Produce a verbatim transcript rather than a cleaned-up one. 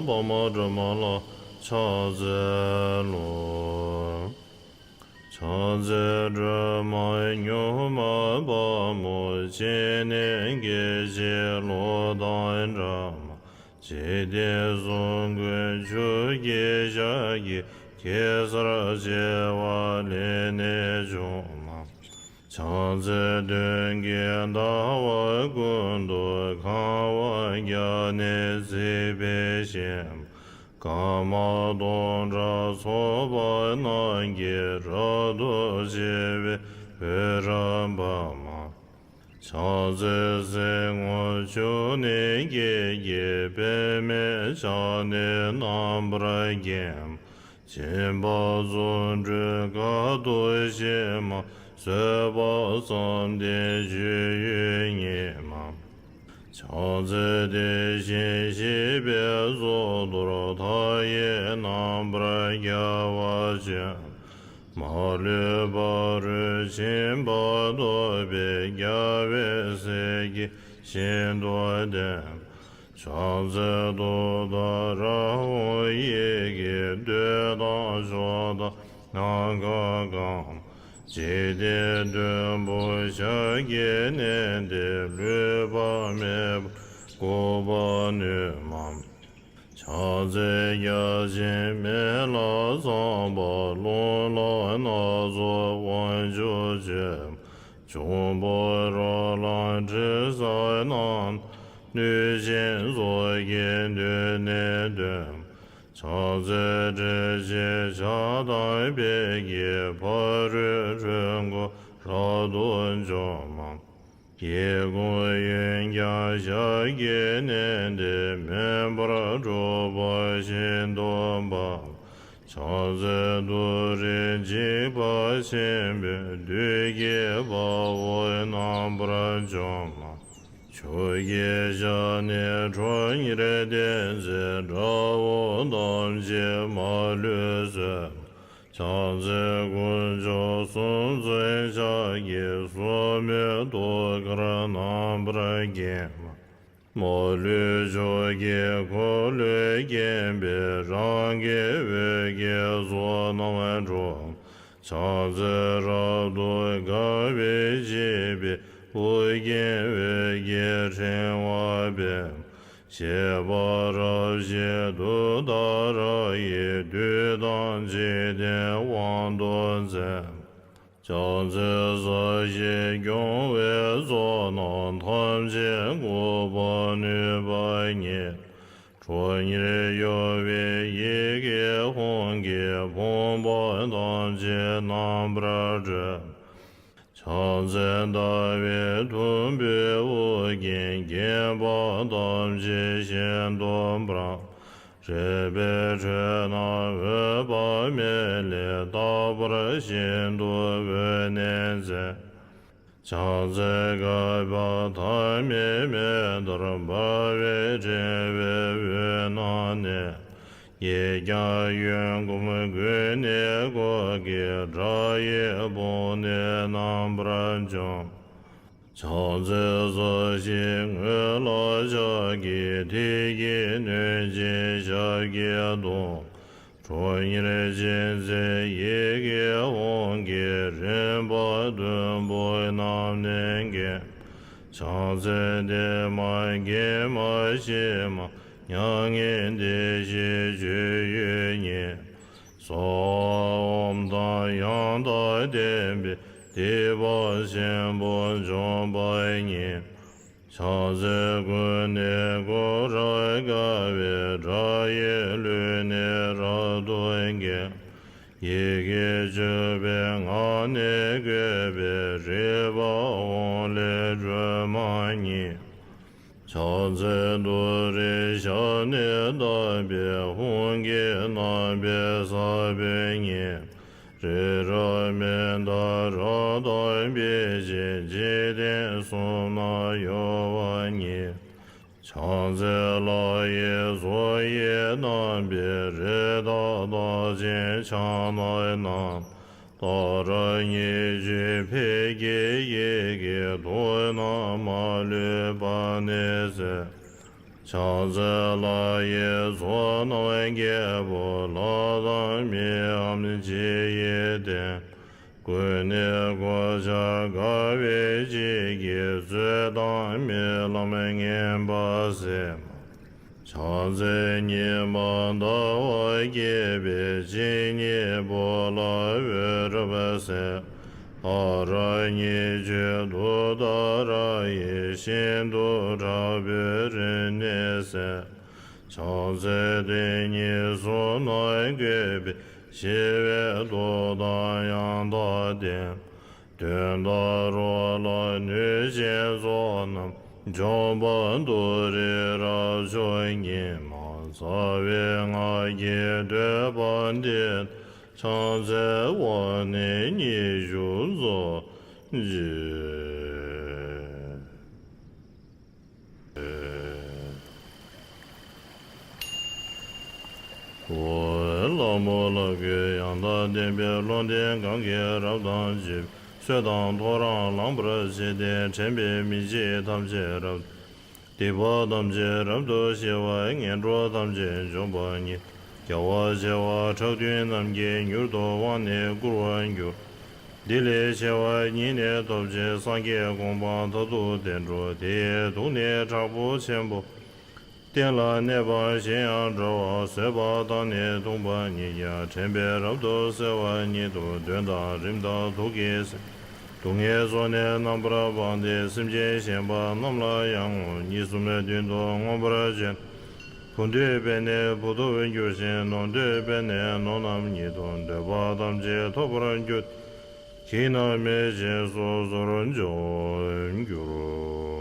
པདྨ་སྒྲོལ་མ་ལ་ཕྱག་འཚལ་ལོ། ཕྱག་འཚལ་སྒྲོལ་མ་མྱུར་མ་དཔའ་མོ། སྤྱན་ནི་སྐད་ཅིག་གློག་དང་འདྲ་མ། འཇིག་རྟེན་གསུམ་མགོན་ཆུ་སྐྱེས་ཞལ་གྱི། གེ་སར་བྱེ་བ་ལས་ནི་བྱུང་མ། ཕྱག་འཚལ་སྟོན་ཀའི་ཟླ་བ་ཀུན་ཏུ། གང་བ་བརྒྱ་ནི་བརྩེགས་པའི་ཞལ་མ། སྐར་མ་སྟོང་ཕྲག་ཚོགས་པ་རྣམས་ཀྱིས། རབ་ཏུ་ཕྱེ་བའི་འོད་རབ་འབར་མ། ཕྱག་འཚལ་སེར་སྔོ་ཆུ་ནས་སྐྱེས་ཀྱི། པདྨས་ཕྱག་ནི་རྣམ་པར་བརྒྱན་མ། སྦྱིན་པ་བརྩོན་འགྲུས་དཀའ་ཐུབ་ཞི་མ། བཟོད་པ་བསམ་གཏན་སྤྱོད་ཡུལ་ཉིད་མ། ཕྱག་འཚལ་དེ་བཞིན་གཤེགས་པའི་གཙུག་ཏོར། མཐའ་ཡས་རྣམ་པར་རྒྱལ་བ་སྤྱོད་མ། མ་ལུས་ཕ་རོལ་ཕྱིན་པ་ཐོབ་པའི། རྒྱལ་བའི་སྲས་ཀྱིས་ཤིན་ཏུ་བསྟེན་མ། ཕྱག་འཚལ་ཏུཏྟཱ་ར་ཧཱུྃ་ཡི་གེས། བསྟོད་དང་ཕྱག་དང་ནམ་མཁའ་གང་། འཇིག་རྟེན་བདུན་པོ་ཞབས་ཀྱིས་མནན་ཏེ། ལུས་པ་མེད་པར་འགུགས་པར་ནུས་མ། ཕྱག་འཚལ་བརྒྱ་བྱིན་མེ་ལྷ་ཚངས་པ། རླུང་ལྷ་སྣ་ཚོགས་དབང་ཕྱུག་མཆོད་མ། འབྱུང་པོ་རོ་ལངས་དྲི་ཟ་རྣམས། གནོད་སྦྱིན་ཚོགས་ཀྱིས་མདུན་ནས་བསྟོད་མ། ཕྱག་འཚལ་ཏྲཊ་ཅེས་བྱ་དང་ཕཊ་ཀྱིས། ཕ་རོལ་འཁྲུལ་འཁོར་རབ་ཏུ་འཇོམས་མ། གཡས་བསྐུམ་གཡོན་བརྐྱང་ཞབས་ཀྱིས་མནན་ཏེ། མེ་འབར་འཁྲུག་པ་ཤིན་ཏུ་འབར་མ། ཕྱག་འཚལ་ཏུ་རེ་འཇིགས་པ་ཆེན་པོས། བདུད་ཀྱི་དཔའ་བོ་རྣམ་པར་འཇོམས་མ། ཆུ་སྐྱེས་ཞལ་ནི་ཁྲོ་གཉེར་ལྡན་མཛད། དགྲ་བོ་ཐམས་ཅད་མ་ལུས་གསོད་མ། ཕྱག་འཚལ་དཀོན་མཆོག་གསུམ་མཚོན་ཕྱག་རྒྱའི། སོར་མོས་ཐུགས་ཀར་རྣམ་པར་བརྒྱན་མ། མ་ལུས་ཕྱོགས་ཀྱི་འཁོར་ལོས་བརྒྱན་པའི། རང་གི་འོད་ཀྱི་ཚོགས་རྣམས་འཁྲུགས། ཕྱག་འཚལ་རབ་ཏུ་དགའ་བའི་བརྗིད་པའི། ཨོ་རྒྱན་འོད་ཀྱི་ཕྲེང་བ་སྤེལ། བཞད་པ་རབ་བཞད་ཏུཏྟཱ་ར་ཡིས། བདུད་དང་འཇིག་རྟེན་དབང་དུ་མཛད། ཕྱག་འཚལ་ས་གཞི་སྐྱོང་བའི་ཚོགས་རྣམས། ཐམས་ཅད་འགུགས་པར་ནུས་པ་ཉིད། ཁྲོ་གཉེར་གཡོ་བའི་ཡི་གེ་ཧཱུྃ་གིས། ཕོངས་པ་ཐམས་ཅད་རྣམ་པར་སྒྲོལ། ཕྱག་འཚལ་ཟླ་བའི་དུམ་བུས་དབུ་བརྒྱན། བརྒྱན་པ་ཐམས་ཅད་ཤིན་ཏུ་འབར། རལ་པའི་ཁྲོད་ན་འོད་དཔག་མེད་ལས། རྟག་པར་ཤིན་ཏུ་འོད་ནི་མཛད། ཕྱག་འཚལ་བསྐལ་པ་ཐ་མའི་མེ་ལྟར། འབར་བའི་ཕྲེང་བའི་འོད་རྣམས་ནི། གཡས་བརྐྱང་གཡོན་བསྐུམ་ཀུན་ནས་བསྐོར་གྱིས། དགྲ་ཡི་དཔུང་ནི་རྣམ་པར་འཇོམས། ཕྱག་འཚལ་ས་གཞིའི་ངོས་ལ་ཕྱག་གི། མཐིལ་གྱིས་གནོན་ཅིང་ཞབས་ཀྱིས་བརྡུང་། ཁྲོ་གཉེར་ཅན་མཛད་ཡི་གེ་ཧཱུྃ་གིས། རིམ་པ་བདུན་པོ་རྣམས་ནི་འགེམས། ཕྱག་འཚལ་བདེ་མ་དགེ་མ་ཞི་མ། མྱ་ངན་འདས་ཞི་སྤྱོད་ཡུལ་ཉིད། སྭཱ་ཧཱ། ཨོཾ་དང་ཡང་དག་ལྡན་པས། སྡིག་པ་ཆེན་པོ་འཇོམས་པ་ཉིད། ཕྱག་འཚལ་ཀུན་ནས་བསྐོར་རབ་དགའ་བའི། དགྲ་ཡི་ལུས་ནི་རབ་ཏུ་འགེམས། ཡི་གེ་བཅུ་པའི་ངག་ནི་བཀོད་པའི། རིག་པ་ཧཱུྃ་ལས་སྒྲོན་མ་ཉིད། ཕྱག་འཚལ་ཏུ་རེའི་ཞབས་ནི་བརྡབས་པའི། ཧཱུྃ་གི་རྣམ་པའི་ས་བོན་ཉིད། རི་རབ་མནྡ་ར་དང་འབིགས་བྱེད། འཇིག་རྟེན་གསུམ་ན་གཡོ་བ་ཉིད། ཕྱག་འཚལ་ལྷ་ཡི་མཚོ་ཡི་རྣམ་པའི། རི་དྭགས་རྟགས་ཅན་ཕྱག་ན་བསྣམས། ཏཱ་ར་གཉིས་བརྗོད་ཕཊ་ཀྱི་ཡི་གེས། དུག་རྣམས་མ་ལུས་པ་ནི་སེལ། ཕྱག་འཚལ་ལྷ་ཡི་ཚོགས་རྣམས་རྒྱལ་པོ་ལྷ་དང་མིའམ་ཅི་ཡིས་བསྟེན། ཀུན་ནས་གོ་ཆ་དགའ་བའི་བརྗིད་ཀྱིས་རྩོད་དང་རྨི་ལམ་ངན་པ་སེལ། ཕྱག་འཚལ་ཉི་མ་ཟླ་བ་རྒྱས་པའི་སྤྱན་གཉིས་པོ་ལ་འོད་རབ་གསལ། ཧ་ར་གཉིས་བརྗོད་དུ་ཏཱ་ར་ཡི་ཤིན་ཏུ་དྲག་པོའི་རིམས་ནད་སེལ། ཕྱག་འཚལ་དེ་ཉིད་གསུང་ན་འགོད་པའི་ཞི་བའི་མདོག་དང་ཡང་དག་ལྡན། གདོན་དང་རོ་ལངས་གནོད་སྦྱིན་ཚོགས་རྣམས་འཇོམས་པ་ཏུ་རེ་རབ་མཆོག་ཉིད་མ། རྩ་བའི་སྔགས་ཀྱི་བསྟོད་པ་འདི་ཕྱག་འཚལ་བ་ནི་ཉི་ཤུ་རྩ་གཅིག། ལྷ་མོ་ལ་གུས་ཡང་དག་ལྡན་པའི་བློ་ལྡན་གང་གིས་རབ་དང་བརྗིད་པའི་ཚོགས་དང་ཐོ་རངས་ལངས་པར་བྱས་ཏེ། དྲན་པས་མི་འཇིགས་ཐམས་ཅད་རབ། སྡིག་པ་ཐམས་ཅད་རབ་ཏུ་ཞི་བ། ངན་འགྲོ་ཐམས་ཅད་འཇོམས་པ་ཉིད། རྒྱལ་བ་བྱེ་བ་ཕྲག་བདུན་རྣམས་ཀྱིས་མྱུར་དུ་དབང་ནི་བསྐུར་བར་འགྱུར། འདི་ལས་ཆེ་བ་ཉིད་ནི་ཐོབ་ཕྱིར། སངས་རྒྱས་གོ་འཕང་མཐར་ཐུག་དེར་འགྲོ། དེ་ཡི་དུག་ནི་དྲག་པོ་ཆེན་པོ། གཏན་ལ་གནས་པ་གཞན་ཡང་འགྲོ་བ། བཟོད་པ་དང་ནི་མཐུན་པ་ཉིད་ཀྱང་། དྲན་པས་རབ་ཏུ་གསལ་བ་ཉིད་དོ། གདོན་དང་རིམས་དང་དུག་གིས་བསད། སྡུག་བསྔལ་ཚོགས་ནི་རྣམ་པར་སྤངས་ཏེ། སེམས་ཅན་གཞན་པ་རྣམས་ལ་ཡང་ངོ་། གཉིས་གསུམ་བདུན་དུ་མངོན་པར་བྱོན། བུ་འདོད་པས་ནི་བུ་ཐོབ་འགྱུར་ཞིང་། ནོར་འདོད་པས་ནི་ནོར་རྣམས་ཉིད་དོ། འདོད་པ་ཐམས་ཅད་ཐོབ་པར་འགྱུར། བགེགས་རྣམས་མེད་ཅིང་སོ་སོར་འཇོམས་འགྱུར།